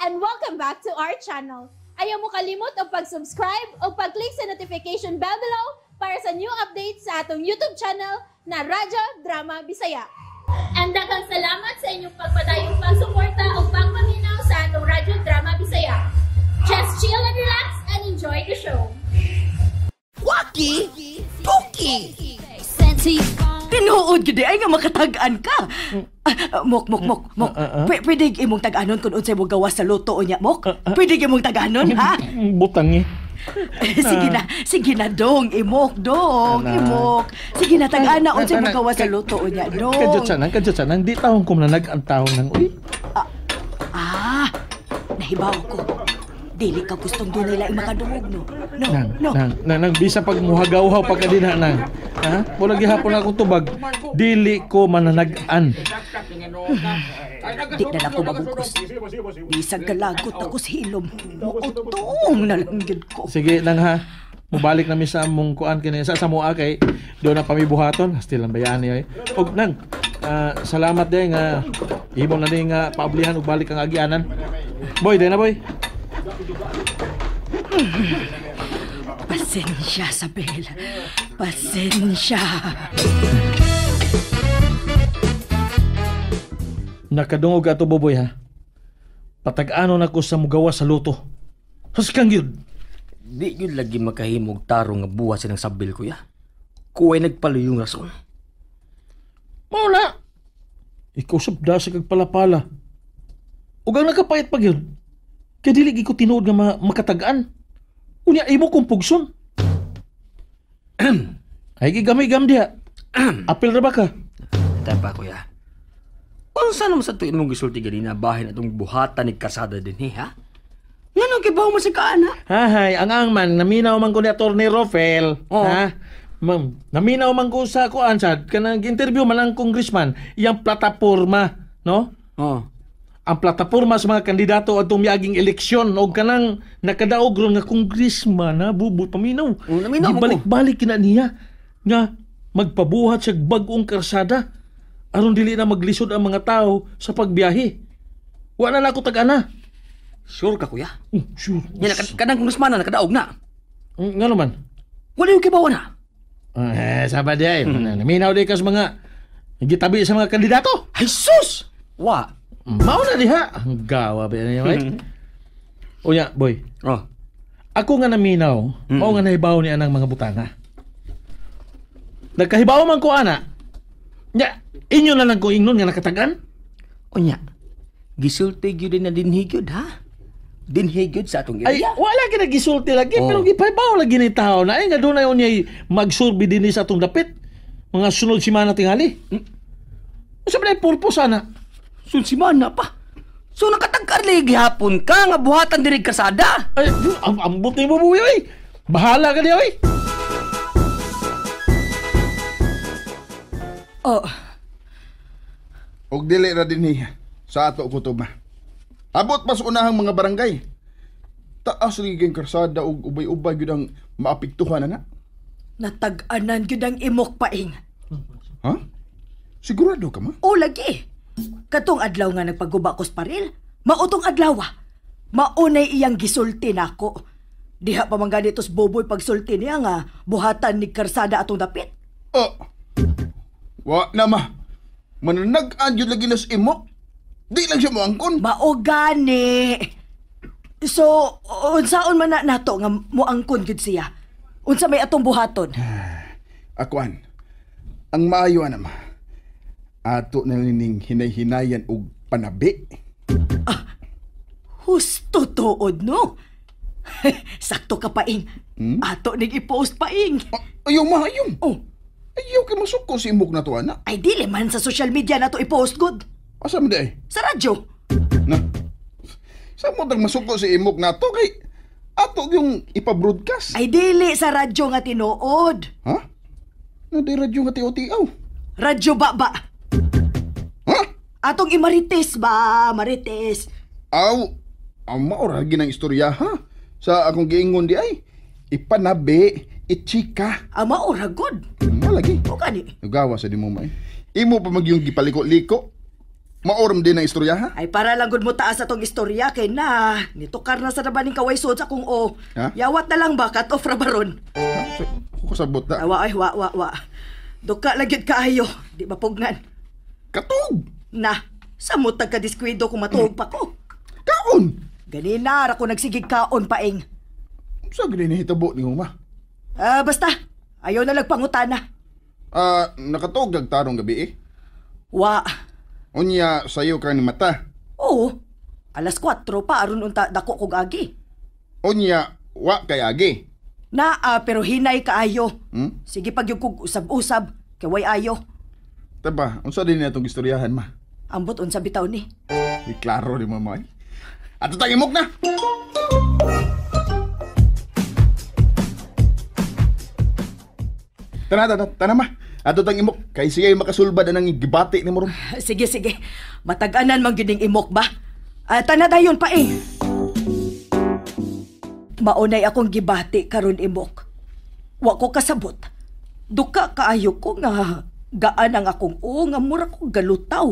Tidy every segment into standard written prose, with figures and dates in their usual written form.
And welcome back to our channel. Ayaw mo kalimot og pag-subscribe o pag-click sa notification bell below para sa new updates sa atong YouTube channel na Radyo Drama Bisaya. And daghang salamat sa inyong pagpadayong pagsuporta o pagpaminaw sa atong Radyo Drama Bisaya. Just chill and relax and enjoy the show. Waki! Tuki! Tinuod gyud ay nga makatag-an ka. Ah, Mok, Mok, Mok, Mok. Pwede imong tag-anon kung unsay mo gawas sa luto unya, Mok? Pwede imong tag-anon, ha? Butang eh. Sige na, sige na dong, imok dong, Ana. Imok. Sige na tag-ana unsay mo Ana, gawas sa luto unya, dong. Kadyot sanan, di taon ko na ang taon nang uy. Ah, nahibaw ko. Dili ka gustong dunay laing makadungog, no? No, Nang, no. nang, nang, nang, bisa pag muhagaw-haw pa ka din ha, nang. Ha? Wala gihapon akong tubag. Dili ko mananag-an. Di na lang ko mabugos. Bisag galagot ako sa hilom. Muutong na lang gyud ko. Sige nang ha. Mubalik na mi sa among kuan kini sa Samoa kay do na pamibuhaton. Still ang bayaan niya eh. Og nang, salamat din nga imo na din nga paablihan og balik ang agianan. Boy, day na boy. Pasensya, Sabel. Pasensya. Nakadungog ato Boboy ha. Patag-ano na ko sa mugawa sa luto. Huskang yun. Di yun lagi makahimog tarong nga buhat sa ng sabil, kuya. Kuway nagpaluyong rason. Mauna. Ikaw sabda sa kagpalapala. Ug ang nakapayat pag yun. Kaya dili ko tinuod nga makatag-an. Unya imo kong pugson. Ay gigamay-gam diha. Apil ra ba ka? Tayo pa, kuya. Unsa naman sa tuin mong gisulti ganina bahin atong buhatan ni karsada din, eh, ha? Nga nang kibaw mo sa kaana? Hahay, ang man naminaw man ko ni Attorney Rofel. Oo. Ha? Ma'am, naminaw man ko sa kuan sad kanang interview man ang congressman iyang plataporma, no? Oo. Ang plataporma sa mga kandidato adtong miaging eleksyon og kanang nakadaog ron nga congressman ha, bubot paminaw. Oo, naminaw man ko. Gibalik-balik kina niya nga magpabuhat sa bag-ong karsada aron dili na maglisod ang mga tao sa pagbiyahe. Wala na ako tag-ana. Sure ka, kuya? Oh, sure. Yan, kanang congressman na nakadaog na. Ngano man? Wala yung kibaw na. Eh, sabad di ay. Naminaw di ka sa mga gitabi sa mga kandidato. Ay, sus! Wa. Mao na diha. Ang gawa ba niya, right? Unya, boy. Oh. Ako nga naminaw, mao nga nahibaw ni anang mga butanga. Nagkahibaw man ko ana. Nya, inyo na lang ko ingnon nga nakatagan. Unya, gisulti gyud na dinhi gyud, ha? Dinhi gyud sa atong Ay, area. wala kita gisulti lagi, Oh. pero gipahibaw lagi ni tao na ay nga dunay unyay magsurbi dinhi sa atong dapit. Mga sunod simana tingali. Unsa ba purpose ana? Sunod simana pa. So nakatagkar lagi gihapon ka nga buhatan diri kasada. Ay, ambot ni mo buwi oy. Bahala ka di oy. Oh, Og dili ra dinhi sa ato ko to ba. Abot pa sa unahang mga barangay. Taas lagi kang karsada og ubay-ubay gyud ang maapektuhan ana. Natag-anan gyud ang imok paing. Ha? Sigurado ka ma? O lagi. Katong adlaw nga nagpaguba ko sa paril, mautong adlaw. Maunay iyang gisulti nako. Diha pa man ganito sa Boboy pagsulti niya nga buhatan ni karsada atong dapit. Oh. Wa na ma. Mananag-an gyud lagi nas imok. Di lang siya moangkon. Mao gani. So, unsaon man na nato nga moangkon gyud siya? Unsa may atong buhaton? Akuan. Ang maayo ana ma. Ato na ning hinay-hinayan og panabi. Husto tuod no. Sakto ka paing. Ato ning i-post paing. Ayaw ma, ayaw. Oh, Ayaw kay masuko si imok na to ana. ay dili man sa social media nato i-post good. Asa man di ay? Sa radyo. Na. Sa mo tang masuko si imok na to kay ato yung ipa-broadcast. Ay dili sa radyo nga tinuod. Ha? Na di radyo nga tiyo-tiyaw. Radyo ba ba? Ha? Atong imarites ba? Marites. Aw, aw maora ginang istorya ha. Sa akong giingon di ay ipanabi, ichika. Ama ora good. Malagi. O gani. Nagawa sa di mo may. Imo pa magyong gipaliko-liko. Maoram din ang istorya ha? Ay para lang gud mo taas atong istorya kay na nitukar na sa nabaning kaway sud sa kung o. Ha? Yawat na lang ba cut off ra baron. Kusabot na. Awa ay wa wa wa. Duka lang gyud kaayo, di mapugnan. Katog! Na, samot tag kadiskuido kung matuog pa ko. Kaon! Ganina ra ko nagsigig kaon paing. Sa gani nahitabo ni ma? Ah, basta ayaw na lagpangutana. Ah, nakatuog tarong gabi eh. Wa. Unya sayo ka ni mata. Oo. Alas 4 pa aron unta dako kog agi. Unya wa kay agi. Naa pero hinay kaayo. Hmm? Sige pag yung kog usab-usab kay way ayo. Taba, unsa din atong istoryahan ma? Ambot unsa bitaw ni. Di klaro ni mama eh. Ato tang imok na. Tana, tana, tana ma. Ato tang imok kay siya makasulbad anang gibati ni mo ron. Sige sige. Matag-anan man gyud ning imok ba? Ah, tana dayon pa eh. Maunay akong gibati karon imok. Wa ko kasabot. Duka kaayo ko nga gaan ang akong o nga mura ko galutaw.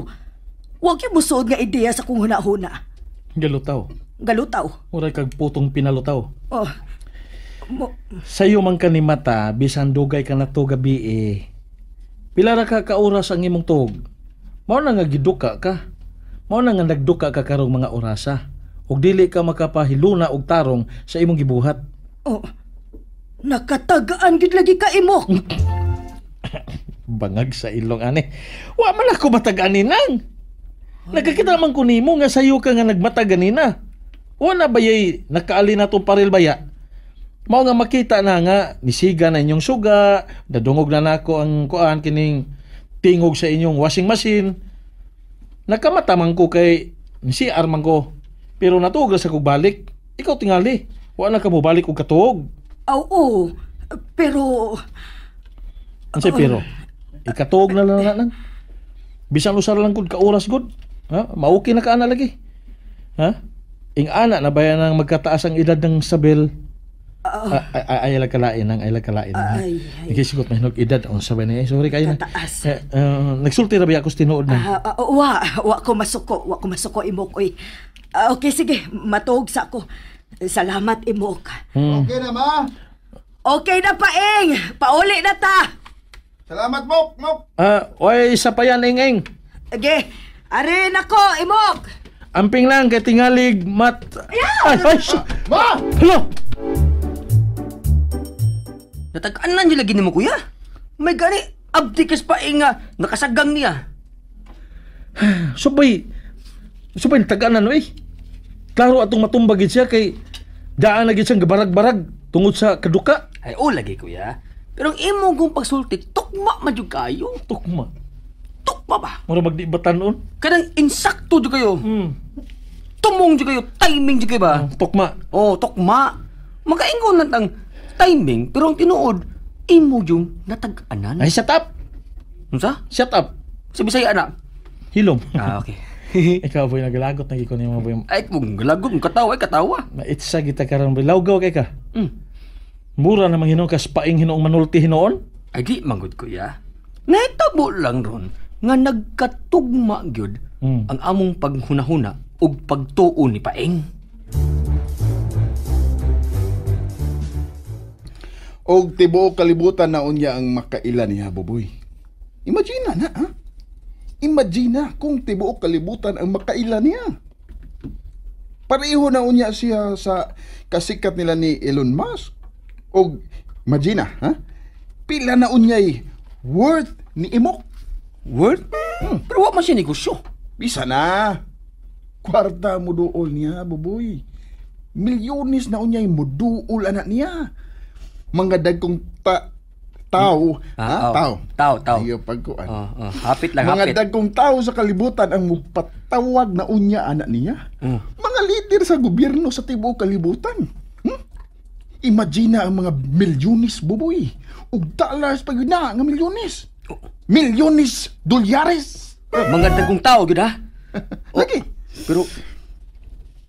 Wa gyud mosuod nga ideya sa akong hunahuna. Galutaw. Galutaw. Mura kag putong pinalutaw. Oh. Sayo man ka ni mata, bisan dugay ka na to gabi eh. Pila ra ka oras ang imong tuog. Mao na nga giduka ka. Mao na nga nagduka ka karong mga orasa. Ug dili ka makapahiluna og tarong sa imong gibuhat. Oh. Nakatagaan gid lagi ka imok. Bangag sa ilong ani. Wa man ako matag-ani nang. Nagkakita man ko nimo nga sayo ka nga nagmatag ganina. Wa na bayay nakaali na tong paril baya. Mao nga makita na nga nisiga na inyong suga, nadungog na nako ang kuan kining tingog sa inyong washing machine. Nakamata man ko kay si man ko. Pero natuog ra sa kog balik. Ikaw tingali, wa na ka mobalik og katuog. Aw, oo. Pero Unsay pero? Ikatuog na lang na nang. Bisan usa lang gud ka oras gud. Ha? Mauki na ka ana lagi. Ha? Ing ana na bayan ang magkataas ang edad ng Sabel. Ay ay kalain nang ay kalain. Ay, ay. Nagsigot man hinog edad ang sabay niya. Sorry kayo na. Kataas. Nagsulti ra ba ako sa tinuod na? Wa ko masuko, wa ko masuko imok oy. Okay sige, matuog sa ako. Salamat imok. Okay na ma. Okay na paing, pauli na ta. Salamat mok, mok. Oy isa pa yan ing-ing. Okay, arin ako imok. Amping lang kay tingalig mat. Ay, ay, Ma! Hello. Natag-anan niyo lagi nimo kuya. May gani abdi kas pa nga nakasagang niya. Subay tag-anan oy. Klaro atong matumbag gid siya kay daan na gid siyang gabarag-barag tungod sa kaduka. Ay o lagi kuya. Pero ang imo kong pagsulti tukma man jud kayo. Tukma. Tukma ba? Mura magdi batanon. Kanang insakto jud kayo. Tumong jud kayo, timing jud kayo ba? Tukma. Oh, tukma. Makaingon lang tang timing pero ang tinuod imo yung natag-anan. Ay shut up. Unsa? Shut up. Sa Bisaya na. Hilom. Ah, okay. Ikaw boy naglagot na gid ko nimo boy. Ay kung galagot mong katawa ay katawa. Maitsa kita karon boy. Lawgaw kay ka. Mura namang hinuon kas paing hinuong manulti hinuon. Ay di manggod kuya. Nahitabo lang ron nga nagkatugma gyud ang among paghunahuna ug pagtuo ni Paeng. Og tibuok kalibutan na unya ang makaila niya, Buboy. Imagine na, ha? Imagine na kung tibuok kalibutan ang makaila niya. Pareho na unya siya sa kasikat nila ni Elon Musk. Og imagine na, ha? Pila na unya'y worth ni Imok. Worth? Pero wa man siya negosyo. Bisa na. Kwarta mo duol niya, Buboy. Milyones na unya'y muduol anak niya. Mga dagkong tao, ha? Tao. Tao, tao. Ayaw pagkuan. Hapit lang, mga hapit. dagkong tao sa kalibutan ang mupatawag na unya anak niya. Mga lider sa gobyerno sa tibuok kalibutan. Imagine na ang mga milyones, Buboy. Ug dollars pa yun na, nga milyones. Milyones dolyares. Mga dagkong tao, gyud ha? Lagi. Pero,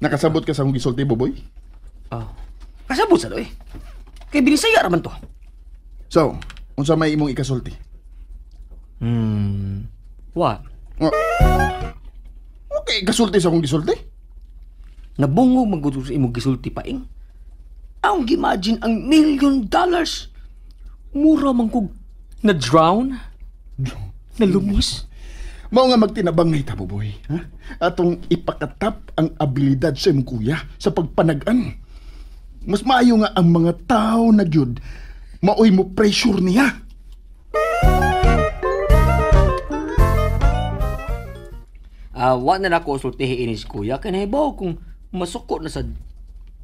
nakasabot ka sa akong gisulti, Buboy? Kasabot sa doy. Kay binisaya ra man to. So, unsa may imong ikasulti? Wa. Oh. Kasulti sa akong gisulti? Nabungog man gud sa imong gisulti, Paing. Ang gimagine ang $1 million. Mura man kog na-drown, nalumos. Mao nga magtinabangay ta, Buboy. Ha? Atong ipakatap ang abilidad sa imong kuya sa pagpanagan. Mas maayo nga ang mga tao na gyud maoy mo pressure niya. Wa na nako sultihi ini si kuya kay nahibaw kung masuko na sa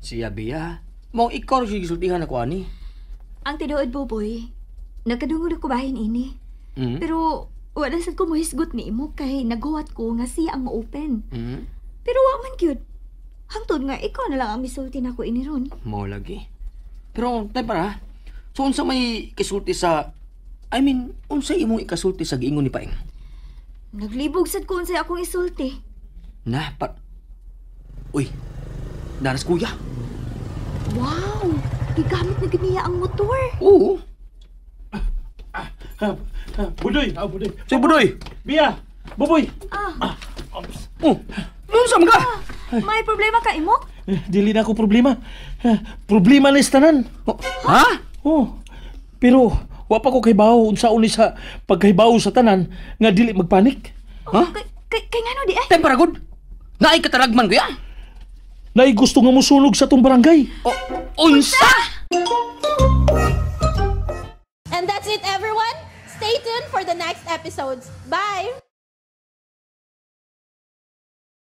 siya biya. Mao ikaw ra siya gisultihan ako ani. Ang tinuod, Buboy, nagkadungol ako bahin ini. Mm. Pero wala sad ko mohisgot ni imo kay naghuwat ko nga siya ang mo-open. Pero wa man gyud. Hangtod nga ikaw na lang ang misulti nako ini ron. Mao lagi. Pero tay para. So unsa may kisulti sa, I mean, unsa imong ikasulti sa giingon ni Paing? Naglibog sad ko unsay akong isulti. Na pa. Uy. Naras kuya. Wow! Gigamit na gid niya ang motor. Oo. Budoy, Budoy. Si Budoy. Bia, Buboy. Oh. Unsa man ka? May problema ka imo? Eh, dili na ako problema. Problema ni tanan. Oh, ha? Oh. Pero wa pa ko kahibaw unsaon ni sa pagkahibaw sa tanan nga dili magpanik. Ha? Kay ngano di ay? Tay para gud. Naay katalagman kuya. Naay gusto nga mosunog sa tong barangay. Oh, unsa? And that's it, everyone. Stay tuned for the next episodes. Bye!